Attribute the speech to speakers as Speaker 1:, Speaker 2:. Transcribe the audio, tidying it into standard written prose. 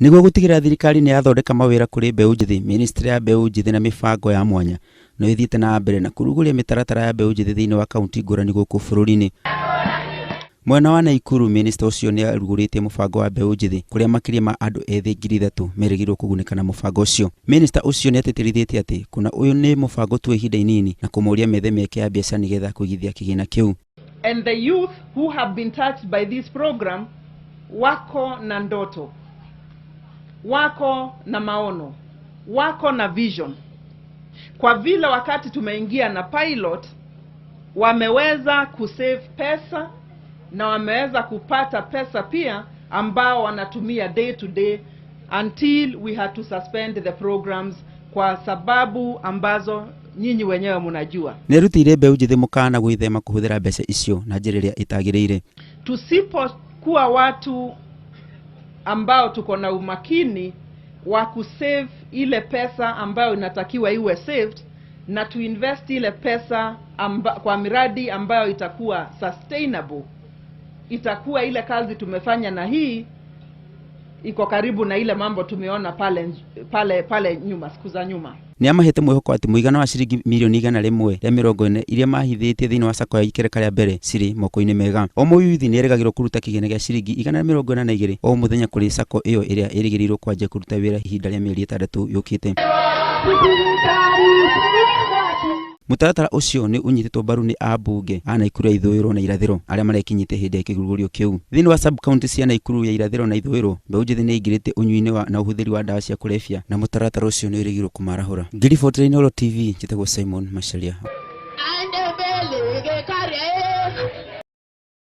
Speaker 1: Nĩguo gũtigĩrĩra thirikari nĩ yathondeka mawĩra kũrĩ mbeũ njĩthĩ, Ministry ya mbeũ njĩthĩ na mĩbango ya mwanya no ĩthiĩte na mbere na kũrugũria mĩtaratara ya mbeũ njĩthĩ thĩinĩ wa kaunti ngũrani gũkũ bũrũri-inĩ. Mwena wa Naikuru, minista ũcio nĩ arugũrĩtie mũbango wa mbeũ njĩthĩ kũrĩa makĩria ma andũ ethĩ 3,000 merĩgĩrĩirwo kũgunĩka na mũbango ũcio. Minista ũcio nĩ atĩtĩrithĩtie atĩ kũna ũyũ nĩ mũbango tu wa ihinda inini na kũmoria methe mĩeke ya biacara nĩgetha kũigithia kĩgĩna kĩu.
Speaker 2: And the youth who have been touched by this program wako na ndoto, wako na maono, wako na vision. Kwa vile wakati tumeingia na pilot wameweza kusave pesa na wameweza kupata pesa pia ambao wanatumia day to day until we had to suspend the programs kwa sababu ambazo nyinyi wenyewe mnajua.
Speaker 1: Nĩarutĩire mbeũ njĩthĩ mũkana gwĩthema kũhũthĩra mbeca icio na njĩra ĩrĩa ĩtagĩrĩire.
Speaker 2: Tusipokuwa watu ambao tuko na umakini wa kusave ile pesa ambayo inatakiwa iwe saved na tuinvest ile pesa kwa miradi ambayo itakuwa sustainable, itakuwa ile kazi tumefanya na hii iko karibu na ile mambo tumeona pale, pale, pale nyuma, siku za nyuma.
Speaker 1: Nĩ amahete mwĩhoko atĩ mũigana wa ciringi mirioni 140 iria mahithĩtie thĩinĩ wa sacco ya ikereka rĩa mbere cirĩ moko-inĩ mega. O mũyuthi nĩ erĩgagĩrĩrwo kũruta kĩgĩna gĩa ciringi 142 o mũthenya kũrĩ sacco ĩyo ĩrĩa ĩrĩgĩrĩirwo kwanjia kũruta wĩra ihinda rĩa mĩeri 6 yũkĩte. Mũtaratara ũcio nĩ ũnyitĩtwo mbaru nĩ ambunge a Naikuru ya ithũĩro na irathĩro arĩa marekinyĩtie hĩndĩ ya kĩrugũrio kĩu. Thĩinĩ wa sub-county cia Naikuru ya irathĩro na ithũĩro, mbeũ njĩthĩ nĩ ĩingĩrĩte ũnyui-inĩ na ũhũthĩri wa ndawa cia kũrebia na mũtaratara ũcio nĩ ũrĩgĩrĩirwo kũmarahũra. Ngĩribotera Inooro TV, njĩtagwo Simon Macharia.